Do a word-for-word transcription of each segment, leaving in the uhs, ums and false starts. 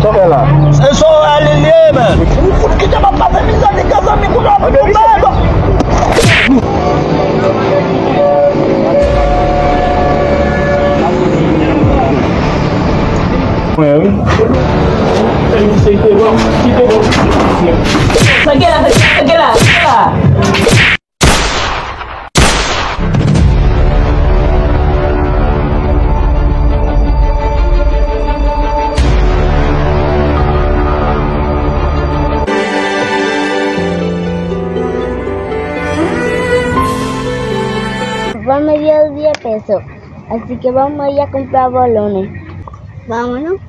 Sa w fè la? Se sa w ale li ye, men. Ou fout kite m ap pase mizè, nèg zanmi, kounye a pou nou bag. Mwen, wi. Sa gen la, sa gen la, sa gen la. Ban m dye peso. Así que vamos ya a comprar bolones. Vámonos.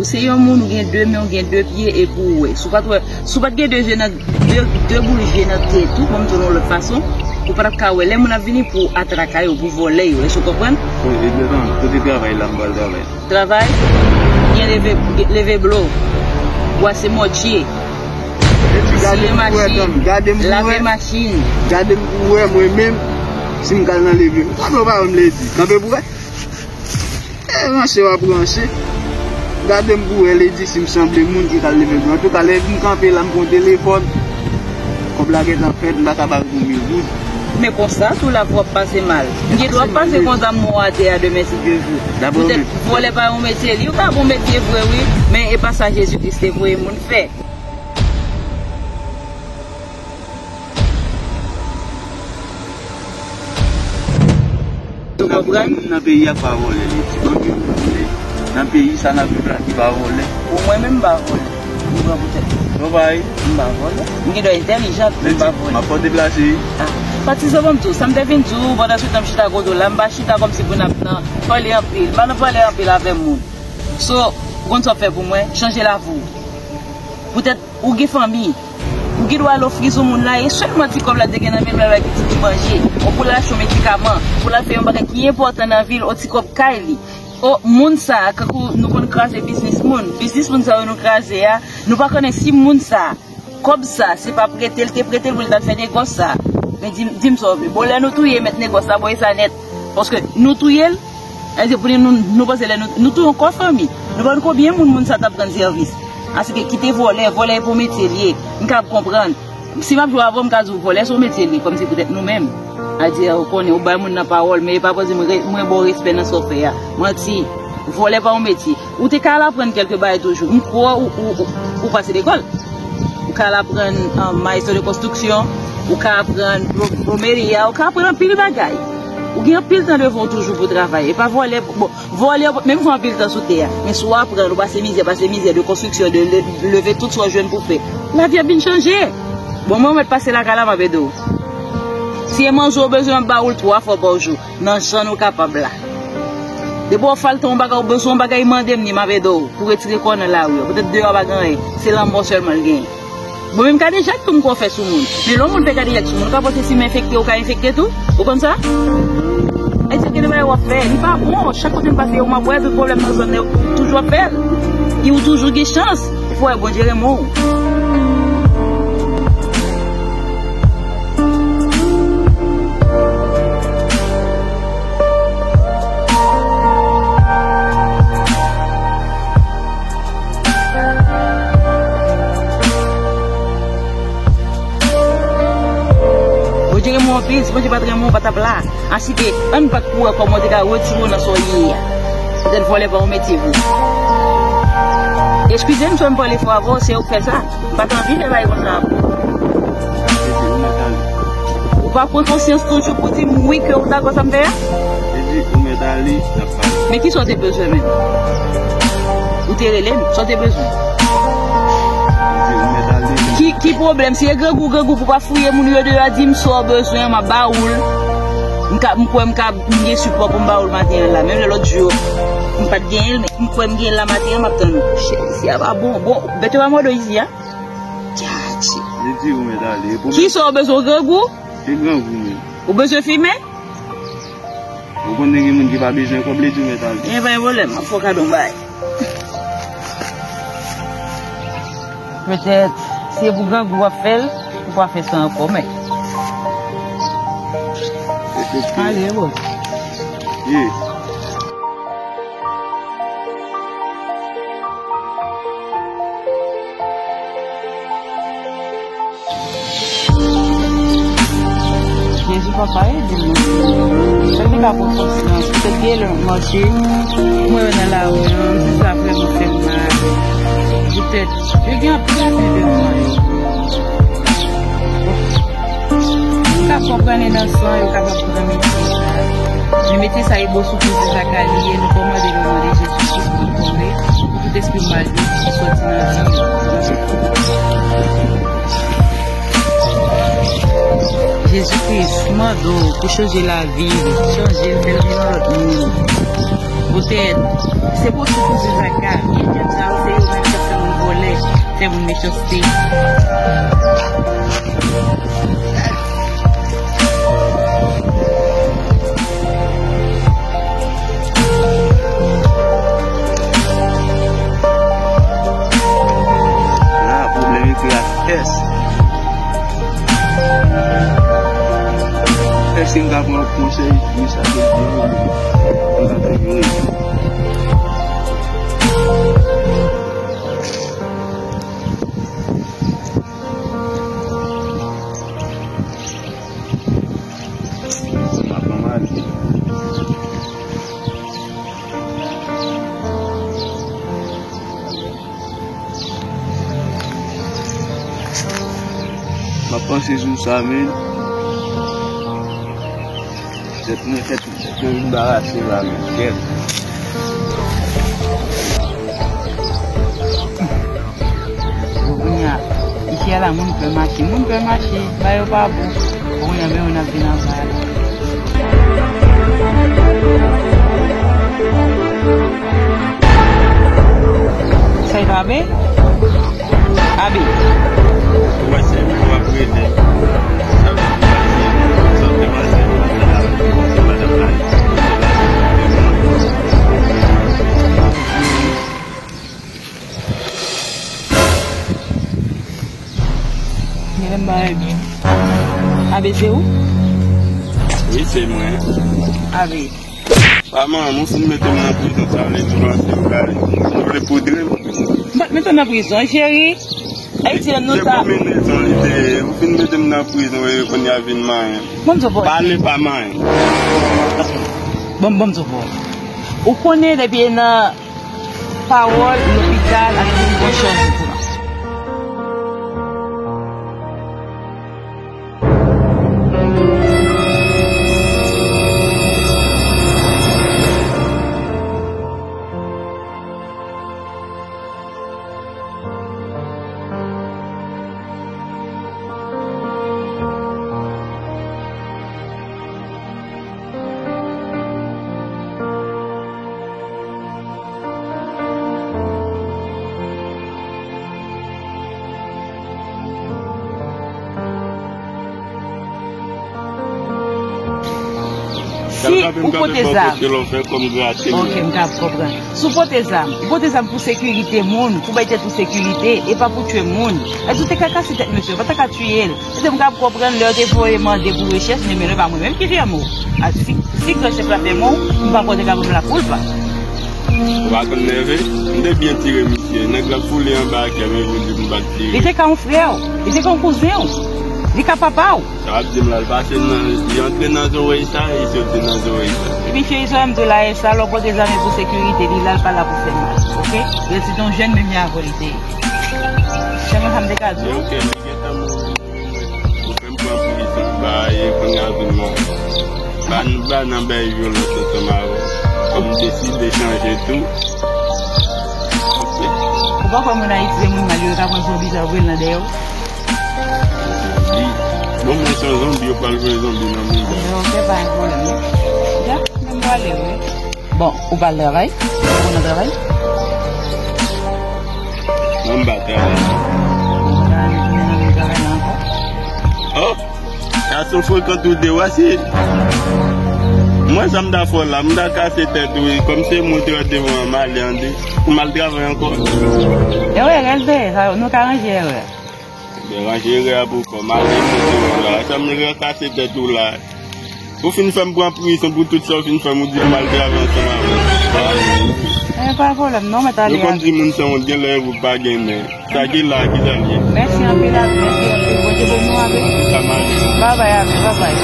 Ou se yon moun, ou gen de men, ou gen de pye, epi w wè. Si w pa t wè, si w pa t gen de je nan, de, de boul je nan tèt ou, ban m di w yon lòt fason, ou pa t ap ka wè. Lè moun ap vini pou atake yo, pou vòlè yo, èske w konprann? Wi, egzakteman. Kote travay la, m pral travay. Travay, gen leve, gen leve blo, bwase mòtye, siye machin, lave machin. Gade m pou wè, mwen menm, si m kal nan leve. Sa nou pa wè m ledi. Kanpe pou wè. E ranse w ap ranse. Gade m pou wè, ledi, si m sanble moun ki kal leve blo. Antouka, lè m kanpe la, m pran telefòn. Kòb la gentan fèt, m pa ka ba l pou mil goud. Men konsa tou la pou w ap pase mal. M gen dwa ap pase konsa m mò atè a demen si Dye vle. Poutèt vòlè pa yon metye li, ou ka bon metye vre wi, men e pa sa Jezi Kris te voye moun fè. Ou konprann? Nan peyi a pa vòlè, li di anpil moun vòlè. Nan peyi sa n ap viv la ki pa vòlè. Pou mwen menm m pa vòlè. M pran pou tèt mwen. Travay. M pa vòlè. M gen dwa entèlijan, men m pa vòlè. M ap fè w deplase wi. Ah, patizan ban m tou, sa m te vin di w, pandan se tan m chita kote w la, m pa chita kòmsi pou n ap nan pale anpil. M pa nan pale anpil avè moun. So, ou konn sa w fè pou mwen? Chanje lavi w. Poutèt ou gen fanmi. Ou gen dwa al ofri sou moun la, e sèlman ti kòb la te gen nan men l, l al bay pitit li manje, ou pou l al achte yon medikaman, pou l al fè yon bagay ki enpòtan nan vi l, yon ti kòb kay li. O, moun sa a, kankou nou konn kraze biznis moun. Biznis moun sa yo nou kraze a, nou pa konnen si moun sa a, kòb sa, se pa prete l te prete l pou l t al fè negòs sa. Men di m, di m sa w vle. Bon, lè nou touye mèt negòs la, bon, e sa nèt. Paske nou touye l, sa vle di pou nou, nou, nou panse lè nou, nou touye yon kò fanmi. Nou pa konn konbyen moun moun sa t ap rann sèvis. Asike kite vòlè, vòlè e pou metye l ye. M kab konprann. Si m ap jwe avè w, m ka di w vòlè se yon metye l ye, kòmsi poutèt nou menm. Sa vle di, ou konnen, ou bay moun nan pawòl, men e pa paske mwen re-, mwen ba w respè nan sa w fè a. Manti. Vòlè pa yon metye. Ou te ka al aprann kèlke bagay toujou. M kwè ou, ou, ou, ou pase lekòl. Ou ka al aprann, um, maestro de construction, ou ka aprann plo-, plomeria, ou ka aprann anpil bagay. Ou gen anpil tan devan w toujou pou travay. E pa vòlè, bon, vòlè, menm fè anpil tan sou tè a. Men si w aprann, ou pase mizè, pase mizè de konstriksyon, de le-, leve tout sa w jwenn pou fè. Lavi ap vin chanje. Bon, mwen, mwen mèt pase lakay la, m ap ede w. Si e manje w bezwen, m ap ba ou l twa fwa pa jou. Nan jan nou kapab la. Depi w ap fè l tan yon bagay, ou bezwen yon bagay, mande m ni m ap ede w pou retire kò w nan lari a. Poutèt deyò a pa gen anyen, se lanmò sèlman l genyen. Mwen menm Kadejak tou m kwè w fè sou moun. Men lè yon moun fè Kadejak sou moun, ou ka pote simen enfekte, ou ka enfekte tou. Ou konn sa? Èske gen de bagay w ap fè? Li pa bon. Chak kote m pase yo, m ap wè tout pwoblèm nan zòn nan, ou toujou ap fè l. E ou toujou gen chans. Fò w wè Bondye renmen w. Bondye renmen w anpil, si Bondye pa t renmen w, ou pa t ap la. Asike, ann bat pou wè kòman w te ka retire w nan sa w ye a. Poutèt vòlè pa yon metye vre. Eskize m si m pale fò avè w, se ou k fè sa. M pa t anvi fè bagay konsa avè w. Ou pa pran konsyans toujou pou di m wi ke ou dakò sa m fè a? Ou mèt ale, n ap pale. Men kisa w te bezwen menm? Ou te rele m, sa w te bezwen? Ou mèt ale. Ki, ki pwoblèm? Si e grangou, grangou pou w pa fouye moun yo deyò, di m sa w bezwen, m ap ba ou l. M ka, m kwè m ka, m gen sipò pou m ba ou l maten an la. Menm lè lòt jou, m pa t genyen l, men m kwè m genyen l la maten an, m ap tann ou. Cheri, isi a pa bon. Bon, bèt yo pa mòde w isi a. Tchatchi. Li di ou mèt ale. Kisa w bezwen, grangou? E grangou menm. Ou bezwen fimen? Ou konnen gen moun ki pa bezwen kòb, li di w mèt ale. Gen pa gen pwoblèm, m ap fè w kado yon bagay. Petèt, si se pou grangou w ap fè l, ou pa fè sa ankò, men. Efektivman. Ale, bro. Ye. Jezi papa ede m non. Sa te ka pran konsyans. Petèt gen lè m mache, m wè yo nan lari an, m di sa vrèman fè m mal. Poutèt, yo gen anpil anpil bezwen. M ka konprann e nan san yo kapab pran metye sa. Men metye sa e bon sou koze Zaka li ye, nou kòmande nan non de Jezi Kris pou l tonbe, pou tout espri mal yo sòti nan vi yo. Jezi Kris, m mande w pou chanje lavi l, chanje l, fè l vin yon lòt moun. Poutèt, se bon sou koze Zaka, vye dyab sa yo, se yo menm k ap fè moun vòlè, fè moun mechanste. La, pwoblèm yo te ak kès. Èske m ka pran konsèy, men sa te di m, m ka fè yon rezon. M ap anmale. M ap panse sou sa, men. Tèt mwen, tèt mwen, tèt mwen vin barase la, men. Kèt. Bon, kounye a, isi a la, moun pè mache. Moun pè mache, ba yo pa bon. Bon, kounye a, men yo n ap vin anba la. Sa e pa Abe? Abe. Ou wè se mwen w ap rele. Sa vle di, se, se te mache, se madan la. Genlè m pa wè byen. Abe, se ou? Wi, se mwen. Abe. Pa manman, ou fin mete m nan prizon, sa vle di manti, ou ka, ou vle poudre m? M pa t mete w nan prizon, cheri. Ayiti an nou ta. Se konbinezon li te ye, ou fin mete m nan prizon, e kounye a vin manyen. Bon, m di w, pale pa manyen. Bon, bon, m di w, ou konnen depi e nan pawòl, lopital, ak tout bon chòz pou nou. Si ou pote zam. Ok, m ka konprann. Si w pote zam, ou pote zam pou sekirite moun, pou bay tèt ou sekirite, e pa pou tchwe moun. Èske ou te ka kase tèt mesye, ou pa ta ka tiye l. Petèt m ka ap konprann lè yo te voye mande pou rechèch, men, men lè pa mwen menm ki fèmen w. A, si, si gran chèf la fèmen w, m pa kwè w te ka ban m lakoulpa. Ou pa konn nève? M te byen tire misye. Nèg la foule anba a kè m, e pou di m pa t tire. Li te ka yon frè w. Li te ka yon kouzen w. Li ka papa w. Sa w ap di m la, l pase nan, li antre nan zorèy sa, e soti nan zorèy sa. Epi cheri, sa m di w la, e sa, lè w pote zam pou sekirite, li la, l pa la pou fè mal. Ok? Rete yon jèn, menm jan avè w li te ye. Sèlman sa m te ka di w. Ok, men gentan mouri. Ou fè m pran prizon, bay, kounye a vin mò. Pa nou pa nan bay vyolans ansanm avè w. Kòm m deside chanje tou. Ou pa kwè moun Ayiti se moun mal yo, yo ka pran zonbi sa yo voye l nan dèyè w? Li, bon, mwen se yon zonbi, yo pral voye zonbi nan mouda. Ok, pa gen pwoblèm non. Ya, men m prale wi. Bon, ou pral travay? Ou nan travay? Non, m pa travay. Ou pa travay, ou pa travay la ankò? Oh! Gason frekan tou de, wè si. Mwen sa m ta fè w la, m ta kase tèt ou, kòm se mwen te wè devan an, m ale an de. Pou m al travay ankò. Erè, rèl de, sa, nou ka ranje erè. Men ranje erè a pou kò, m ale kote w la. Sa m kase tèt ou la. Ou fin fè m pran prizon pou tout sa ou fin fè m, ou di m al travay ansanm avè w. E pa pwoblèm non, mèt ale. Yo konn di moun se yon gen lè ou pa gen men. Sa ki la, ki sa l ye? Mèsi anpil, Abe, mèsi anpil. Bondye beni w, Abe. Sa m ale. Babay, Abe, babay.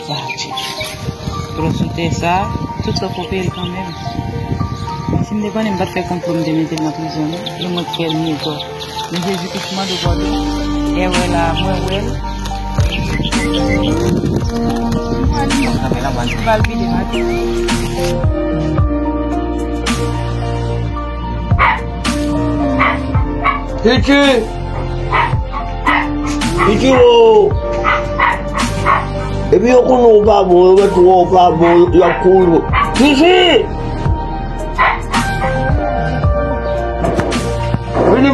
Sa, tchè. Gwo soutè sa, tout sa fò peye l kanmenm. Si m te konnen, m pa t fè konplo, m te mete l nan prizon non. E mwen k fè l mizè. Men Jezi Kris mande w padon. Erè la, mwen wè l. Mwen di mwen kanpe la, mwen di bal vide mati. Piti! Piti wo! Epi yo konnen w pa bon, yo mèt wè w pa bon, y ap kouri. Piti! Vini.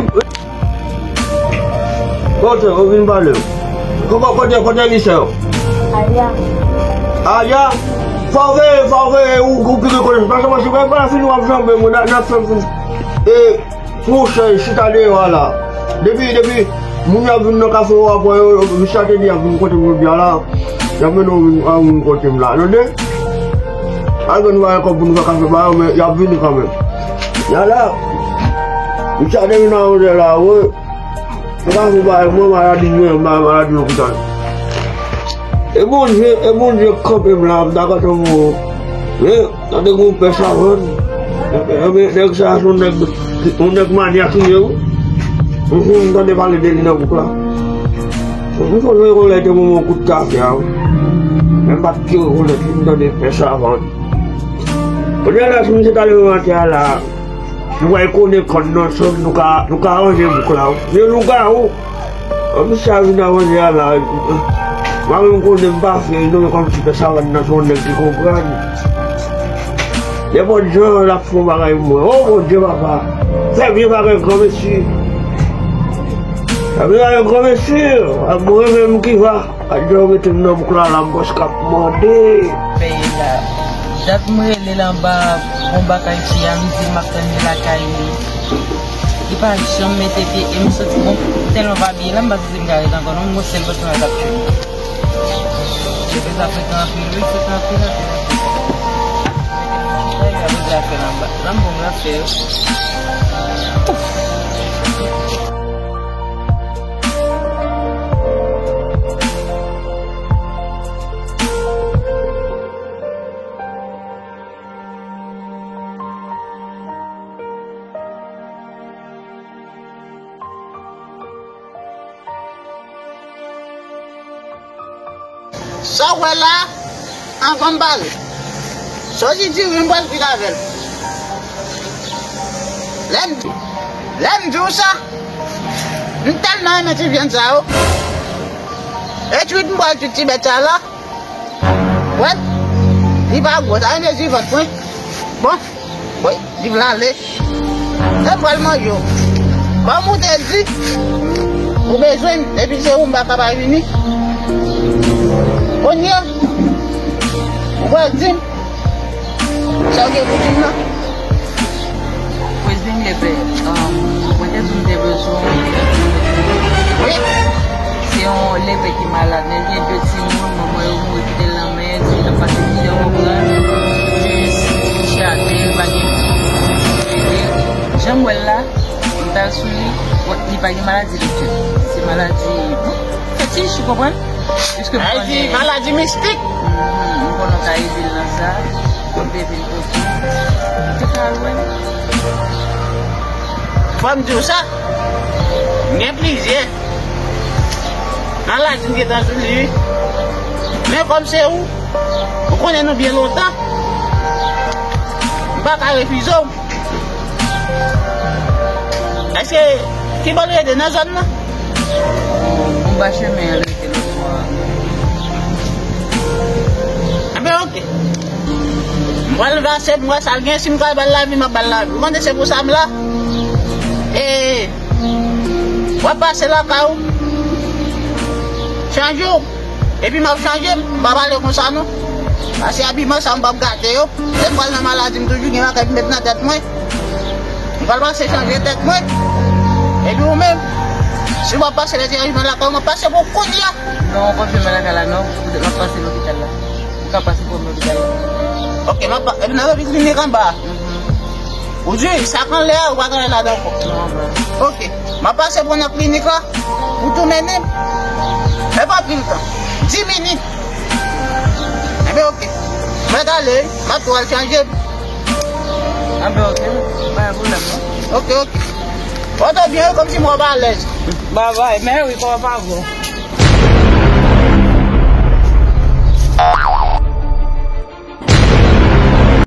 Kote, ou vin pale. Kote, kote, kote misye yo? Aya. Aya? Fò w veye, fò w veye, ou, ou pike konnen. Paske mwen, si mwen pa fini, w ap janbe mwen, n a, n a fè, e, pou chèz, chita deyò a la. Depi, depi, moun yo ap vin nan kafe yo, apre yo, yo, misye a te di, y ap vin kote m jodi a la. Y ap mennen yon moun, yon moun kote m la. Tande? Al jwenn bagay kòb pou nou fè kafe ba yo, men y ap vini kanmenm. Y a la. Misye a te vin nan wotè la, wi. Yo pa fè bagay, mwen maladi, mwen maladi lopital. E Bondye, e Bondye k kanpe m la, m ta kontan mouri. Men, tande gen yon pè savann. Ebyen, nèg sa a se yon nèg, yon nèg manyak li ye, wi. Mwen tande pale de li nan bouk la. Mwen fò rekonèt te ban mwen kout kafe a, wi. Men m pa t ki rekonèt li, m tande pè savann. Kounye a la, si misye t ale nan wotè a la, nou pral konnen kòn nan sann, nou ka, nou ka ranje bouk la, wi. Men lougawou, an misye a vin avanse a la, mwen menm konnen m pa fè non, men kòmsi pè savann nan se yon nèg ki konprann. Nenpòt jan l ap fè yon bagay pou mwen. O Bondye papa, fè byen bagay granmesi. Fè byen bagay granmesi, mwen menm ki va. Adye, yo mete m nan bouk la, la m prèske ap mande. Peye la. Dat m rele l anba bon bagay fi a, m di m ap tann li lakay li. Li pa janm mete pye, e m santi bon, tèlman pa byen la, m pa santi m ka ret ankò non, m wè sèl pantalon k ap tchwe m. Depi sa frekan anpil, wi, frekan anpil, anpil, anpil. Mete m nan chita, y ap mete afè l anba. La m bon, m ap fè yo. Sa w wè la, anvan m pale. Sa w di diri, m pral kwit avè l. Lè m, lè m di w sa, m tèlman renmen ti vyann sa yo. E kwit m pral kwit ti bèt sa la. Wè, li pa gwo, sa vle di vant mwen. Bon, wi, li vle ale. Lè m pral manje w. Kòm ou te di, ou bezwen m, epi se ou m pa ka pa vini. Kounye a, ou pral di m, sa w gen pou di m nan. Kwezin leve, mwen te di m te bezwen w. Wi. Se yon leve ki malad, men l gen de timoun, manman yo mouri kite l nan men l, li t ap pase plizyè pwoblèm. Plis, li chate, li pa gen moun pou l ede. Jan m wè l la, m t al sou li, bon, li pa gen maladi de kè. Se maladi, bon, fetich, ou konprann? Piske m konnen. Maladi mistik. Mhm, m konnen w ka ede l nan sa. M te vin kote w. M te ka al wè l. Fò m di w sa. M gen plizyè. Maladi m gentan sou li, wi. Men kòm se ou, ou konnen nou byen lontan, m pa ka refize w. Èske, ki bò l rete nan zòn nan? Anba chemen an l rete lòt bò a. Enben, oke. M pral pase pou m wè sa l gen, si m ka ba l lavi, m ap ba l lavi. Ou konnen se pou sa m la. E, w ap pase lakay ou. Chanje w. Epi m ap chanje, m pa pale konsa non. Pase abiman sa m p ap gate yo. Lè m pral nan maladi m toujou gen bagay m met nan tèt mwen. M pral pase chanje tèt mwen. Epi ou menm, si w ap pase lè ti abiman lakay ou, m ap pase pou kounye a. Non, ou konfime lakay la non. Poutèt m ap pase lopital la. Ou ka pase pou m lopital la. Ok, m ap pa-, epi n ap epi klinik anba a. Mhm. Ou di, sa k anlè a, ou pa t anlè ladan ankò. Non, non. Ok. M ap pase pran nan klinik la pou tou mennen m. Fè pa pil tan. Dis minit. Enben, ok. Mwen t ale, m ap tou al chanje. Enben, ok. Pa gen pwoblèm, non. Ok, ok. Pòte w byen, kòmsi mwen pa alèz. Babay, men wi, kòman pa bon.